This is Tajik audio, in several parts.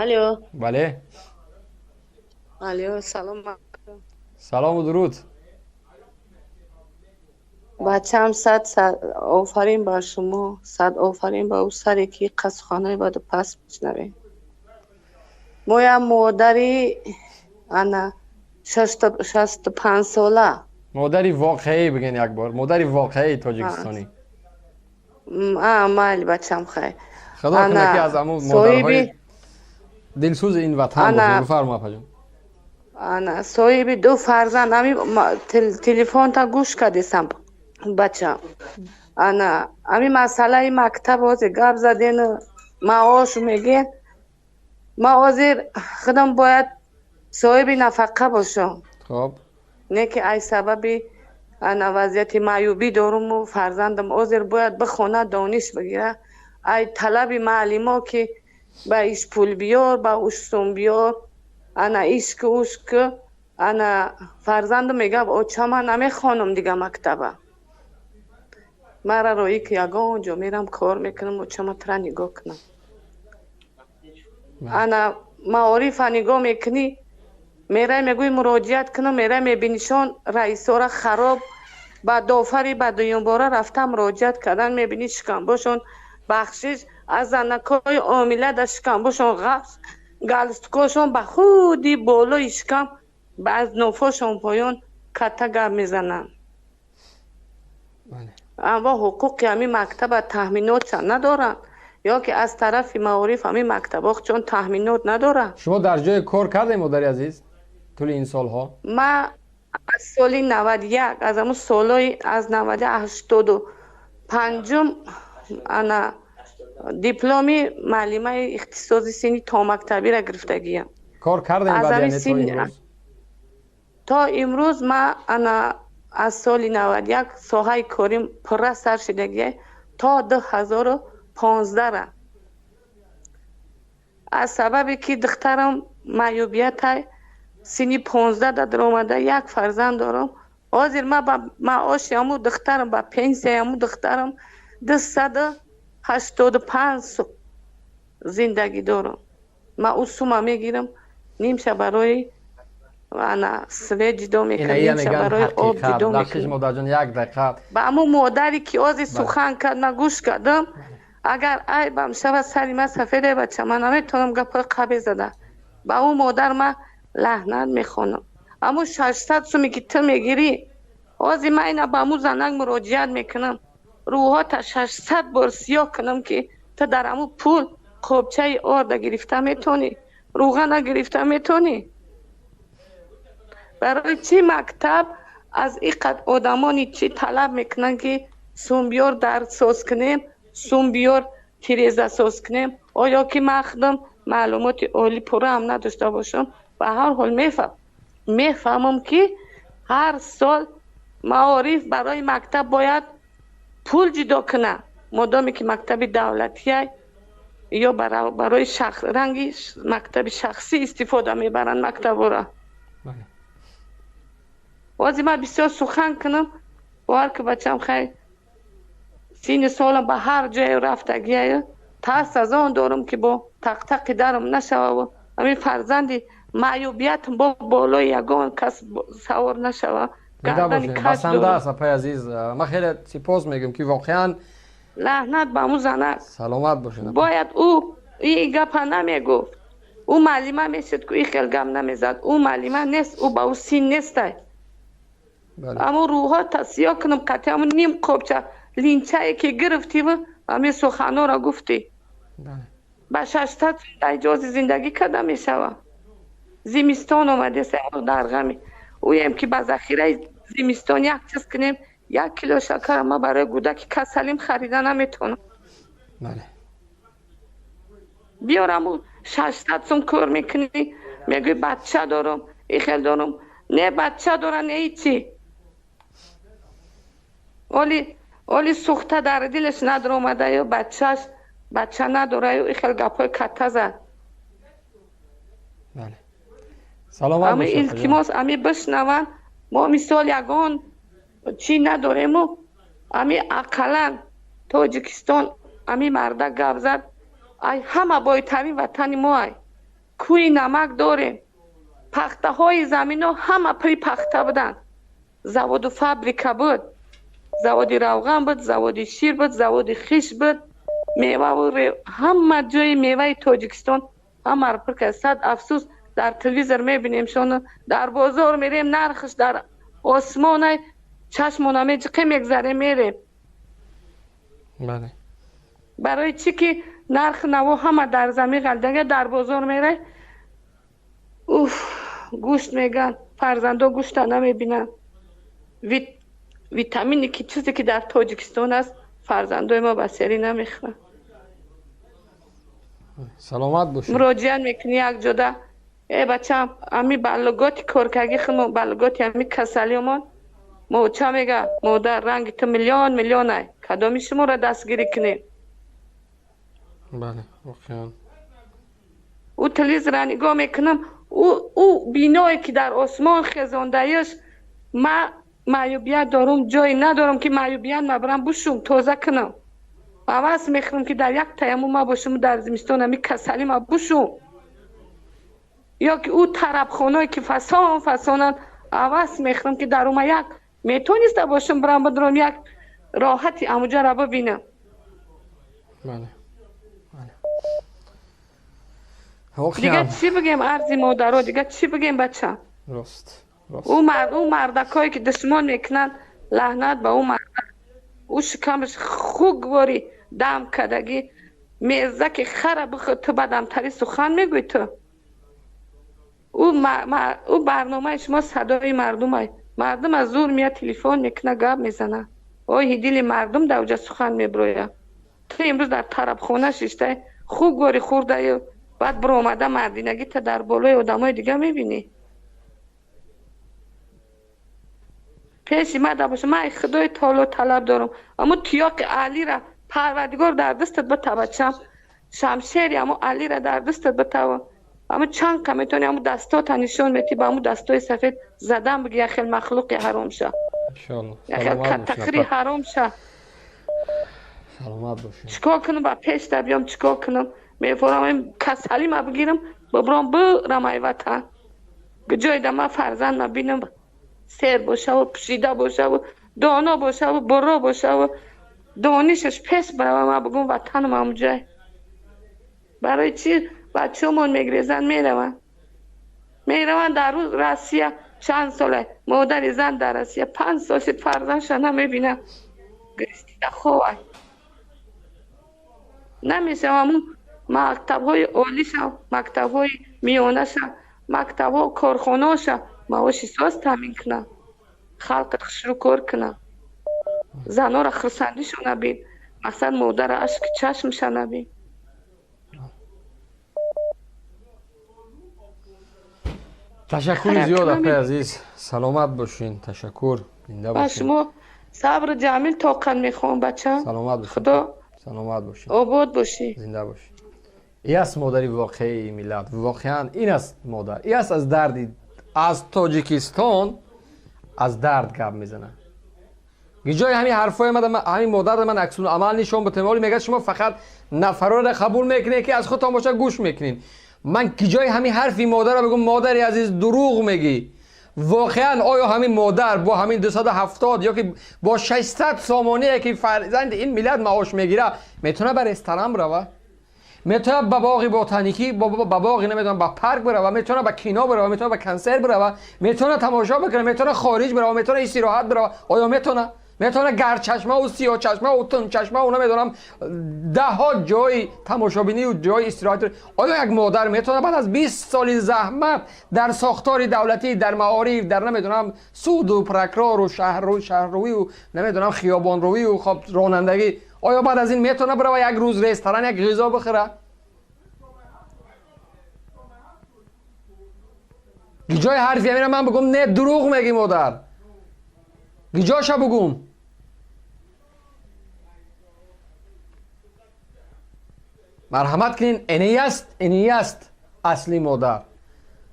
Алло. Бале. Алло, салом. Салому дуруд. Бачам, сад офарин ба шумо, сад офарин ба ӯ саре, ки қасхонаи баду пас мешнавем. Моям модари ана 65-сола. Модари воқеӣ бигӯен, як бор, модари воқеии тоҷикистонӣ. Майли, бачам, хай. Худо кунад, ки аз ҳамун модарҳои дилсӯзи ин ватан бошед. Бифармо, апаҷон. Ана, соҳиби ду фарзанд. Ами телефонта гӯш кардесам, бачам. Ана ами масъалаи мактаб ҳозир гап заден, маош мегӯен. Ма ҳозир худам бояд соҳиби нафақа бошам. Не ки ай сабаби ана вазъияти маъюбӣ доруму фарзандам ҳозир бояд бихона, дониш бигира. Ай талаби маълимо, ки ба иш пул биёр, ба уш сум биёр, ана ишку ушку. Ана фарзандам мегӯяд: «Оча, ман намехонам дига мактаба, мара роӣ ки ягон ҷо мерам, кор мекунам, очама тра нигоҳ кунам». Ана маорифа нигоҳ мекунӣ, мерай, мегӯй муроҷиат кунам, мерай, мебинишон раисора хароб. Ба дофари ба дуюмбора рафта муроҷиат кардан, мебинӣ шикамбошон, бахшиш, аз занакҳои омила дар шикамбошон ғафс, галстукошон ба худи болои шикам, аз нофошон поён катта гап мезананд. Аммо ҳуқуқи ҳамин мактаба таъминотша надоранд ё ки аз тарафи маориф ҳамин мактабҳо чун таъминот надоранд. Шумо дар ҷое кор кардем, модари азиз, тӯли ин солҳо? Ма аз соли 91, аз ҳамун солҳои аз 85-ум ана дипломи муаллимаи ихтисоси синни томактабиро гирифтагиям. Кор кардем баъд? То имрӯз ма ана аз соли 91 соҳаи корим пурра сар шидагия то 2015-ра. Аз сабабе ки духтарам маъюбиятай, синни 15 да даромада, як фарзанд дорам. Ҳозир ма ба маоши ҳаму духтарам, ба пенсияи ҳаму духтарам 285 зиндагӣ дорам. Ма ӯ сума мегирам, нимша барои ана свет ҷудо мекунам, нимша барои об ҷудо мекунам. Модарҷон, як дақиқа. Ба ҳамун модаре ки ҳозир сухан кард, ма гӯш кардам, агар айбам шавад, сари ма сафеде, бача, ман наметавонам гапҳои қабе зада. Ба ӯ модар ма лаҳнат мехонам. Ҳамун 600 суме ки ту мегирӣ, ҳозир ман ина ба ҳамун занак муроҷиат мекунам, рӯҳота 600 бор сиёҳ кунам, ки ту дар ҳамун пул қобчаи орда гирифта метавонӣ, рӯғана гирифта метавонӣ? Барои чӣ мактаб аз ин қад одамони чӣ талаб мекунанд, ки сум биёр, дар соз кунем, сум биёр, тиреза соз кунем? Оё ки ман худам маълумоти олӣ пурраам надошта бошам, ба ҳар ҳол мефаҳмам, ки ҳар сол маориф барои мактаб бояд пул ҷудо кунад, модоме ки мактаби давлатия ё барои ранги мактаби шахсӣ истифода мебаранд мактабора. Ҳозир ман бисёр сухан кунам, бовар ки, бачам, хай, синни солам ба ҳар ҷое рафтагия, тарс аз он дорам, ки бо тақтақи дарам нашававу ҳамин фарзанди маъюбиятам бо болои ягон кас савор нашава. Басанда аст, апаи азиз, ман хеле сипос мегӯям, ки воқеан Лаҳнат ба ҳамун занак. Саломат бошед. Бояд ӯ ин гапа намегуфт. Ӯ муаллима мешуд ку, ин хел гап намезад. Ӯ муаллима нест, ӯ ба ӯ син нестай. Аммо рӯҳо тасиё кунам, қатъи ҳамун ним қобча линчае ки гирифтиву ҳамин суханҳоро гуфтӣ. Ба 600 иҷози зиндагӣ карда мешавад? Зимистон омадест, дар ғами ӯем, ки ба захираи зимистон як чиз кунем. 1 кило шакара ма барои гудаки касалим харида наметавонам. Биёраму 600 сум кор мекунӣ, мегӯӣ бача дорам, ихел дорам. Не бача дора, не ҳичи. Оли сӯхта дар дилаш надромадаю, бачаш бача надораю, ихел гапҳои катта зад. Саломат. Ами илтимос, ами бишнаванд. Мо мисол ягон чӣ надорему, ами ақаллан Тоҷикистон, ами марда гап зад, ай ҳама бойтарин ватани мо ай. Кӯи намак дорем. Пахтаҳои замино ҳама пури пахта буданд. Заводу фабрика буд. Заводи равған буд, заводи шир буд, заводи хиш буд. Меваву ҳама ҷои меваи Тоҷикистон ҳамаро пур кард. Сад афсӯс, дар телевизор мебинем шону, дар бозор мерем, нархш дар осмонай, чашмона меҷиқе, мегзарем, мерем. Бале. Барои чӣ ки нархи наво ҳама дар замин ғалтида, дар бозор мерай, уф, гӯшт меган, фарзандо гӯшта намебинанд. Витамине ки чизе ки дар Тоҷикистон аст, фарзандои мо ба серӣ намехӯранд. Саломат бошед. Муроҷиат мекунӣ як ҷода, э бачам, ами балоготи коркарги хумо, балоготи ами касалиомон моча мега, модар, ранги ту миллион миллионай, кадоми шуморо дастгирӣ кунем? Бале, воқеан. Ӯ телевизора нигоҳ мекунам, ӯ биное ки дар осмон хезондаиш, ма маъюбият дорум, ҷое надорам ки маъюбият ма барам бушум, тоза кунам. Ҳавас мехӯрам ки дар як таяммум ма бошам, дар зимистон ами касалӣ ма бушум. Ё ки ӯ тарабхоное ки фасон фасонанд, ҳавас мехӯрам ки дар ума як метониста бошам, барам бидурам, як роҳати амуҷаро бибинам. Бале. Дига чӣ бигем, арзи модаро, дига чӣ бигем, бача? Рост. Рост. Ӯ мардакое ки душмон мекунанд, лаҳнат ба ӯ мардак. Ӯ шикамаш хугвори дам кардагӣ, мезаки хара бихӯр, ту бадамтарӣ сухан мегӯӣ ту. Ӯ барномаи шумо садои мардумай. Мардум аз зур меяд, телефон мекуна, гап мезана. Оҳи дили мардум дар оҷа сухан мебирояд. Ту имрӯз дар тарабхона шиштай, хугвори хӯрдаю, баъд биромада мардинагита дар болои одамои дига мебинӣ. Пеши ма да боша, ман Худои таоло талаб дорам. Аммо тиёқи Алира Парвардигор дар дастат бита, бачам. Шамшери аммо Алира дар дастат битава. Аммо чанд ка метавонӣ аммо дастота нишон метӣ, ба аммо дастои сафед задан биги, як хел махлуқи ҳаром ша. Иншоалло. Як хел катақири ҳаром ша. Саломат бошед. Чикор кунам, ба пеш да биём, чикор кунам? Мефорам ин касалӣ ма бигирам, бибирам бирам ай ватан. Ҷое да ма фарзанд ма бинам, сер бошаву, пӯшида бошаву, доно бошаву, боро бошаву, донишаш пеш барава, ма бигӯм ватанам амуҷай. Барои чӣ бачаҳомон мегрезанд, мераванд? Мераванд дар рӯз Россия чанд сола, модари зан дар Россия 5 сол шуд фарзандша намебинад. Гирифта ховай. Намешавам мактабҳои олиша, мактабҳои миёнаша, мактабҳо, корхонаоша маоши соз таъмин кунанд. Халқи хушрӯ кор кунанд. Занора хурсандишо набин. Мақсад модара ашки чашмша набин. Ташаккури зиёд, апаи азиз. Саломат бошин. Ташаккур. Зинда Ба бошин. шумо сабру ҷамил тоқат мехоҳам, бачам. Саломат бошин. Худо Саломат бошин. обод бошӣ. Зинда бошин. Ин аст модари воқеии миллат. Воқеан ин аст модар. Ин аст аз дарди аз Тоҷикистон аз дард гап мезанад. Ҷои ҳамин ҳарфҳои ман, ҳамин модар ман аксул-амал нишон бутем. Оли мегӯяд шумо фақат нафарора қабул мекунед ки аз худтон боша гӯш мекунед. Ман ки ҷои ҳамин ҳарфи модарро бигӯм, модари азиз дурӯғ мегӣ. Воқеан оё ҳамин модар бо ҳамин 270 ё ки бо 600 сомоние ки фарзанди ин миллат маош мегирад, метавонад ба ресторан бирава? Метавонад ба боғи ботаникӣ, ба боғи намедонам, ба парк бирава, метавонад ба кино бирава, метавонад ба консерт бирава, метавонад тамошо бикунад, метавонад хориҷ бирава, метавонад истироҳат бирава. Оё метавонад? Метавонад гарчашмаву сиёҳчашмаву тунчашмаву намедонам даҳҳо ҷои тамошобинию ҷои истироҳат. Оё як модар метавонад баъд аз 20 соли заҳмат дар сохтори давлатӣ, дар маориф, дар намедонам суду прокурору шаҳррӯию намедонам хиёбонрӯию хоб ронандагӣ, оё баъд аз ин метавонад бирава як рӯз ресторан як ғизо бихӯрад? Ҷои ҳарфи ҳамина ман бигӯм, не, дурӯғ мегӣ модар. Ҷоша бигӯм. Марҳамат кунин, инӣ аст асли модар.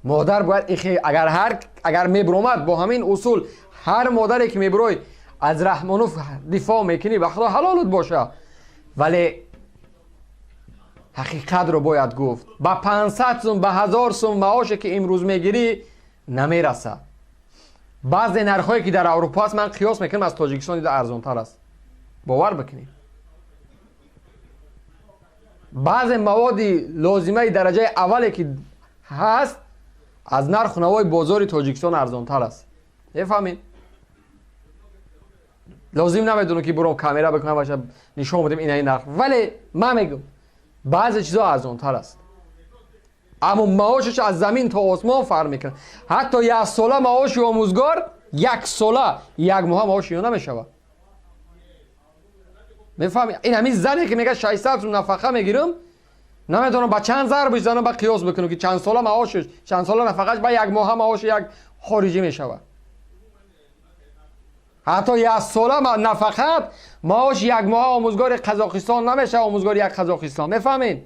Модар бояд ихе, агар ҳар, агар мебиромад бо ҳамин усул, ҳар модаре ки мебирой аз Раҳмонов дифоъ мекунӣ, ба Худо ҳалолут боша. Вале Ҳақиқатро бояд гуфт, ба 500 сум, ба 1000 сум маоше, ки имрӯз мегирӣ, намерасад. Баъзе нархҳое, ки дар Аврупо аст, ман қиёс мекунам, аз Тоҷикистон дида арзонтар аст. Бовар бикунед, баъзе маводи лозимаи дараҷаи аввале, ки ҳаст, аз нарху навои бозори Тоҷикистон арзонтар аст. Мефаҳмед, лозим намедонам, ки буром камера бикунам, баша нишон бидем инаи нарх, вале ман мегӯм, баъзе чизо арзонтар аст, аммо маошаш аз замин то осмон фарқ мекунад. Ҳатто яксола маоши омӯзгор, яксола, як моҳа маоши ё намешавад. Мефаҳми, ин ҳамин зане, ки мегӯяд, 600 сум нафақа мегирам, намедонам, ба чанд зарбиш занам, ба қиёс бикунам, ки чанд сола маошаш, чанд сола нафақаш ба як моҳа маоши як хориҷӣ мешавад. Ҳатто яксола нафақат маоши як моҳа омӯзгори Қазоқистон намешавад, омӯзгори як Қазоқистон. Мефаҳмед?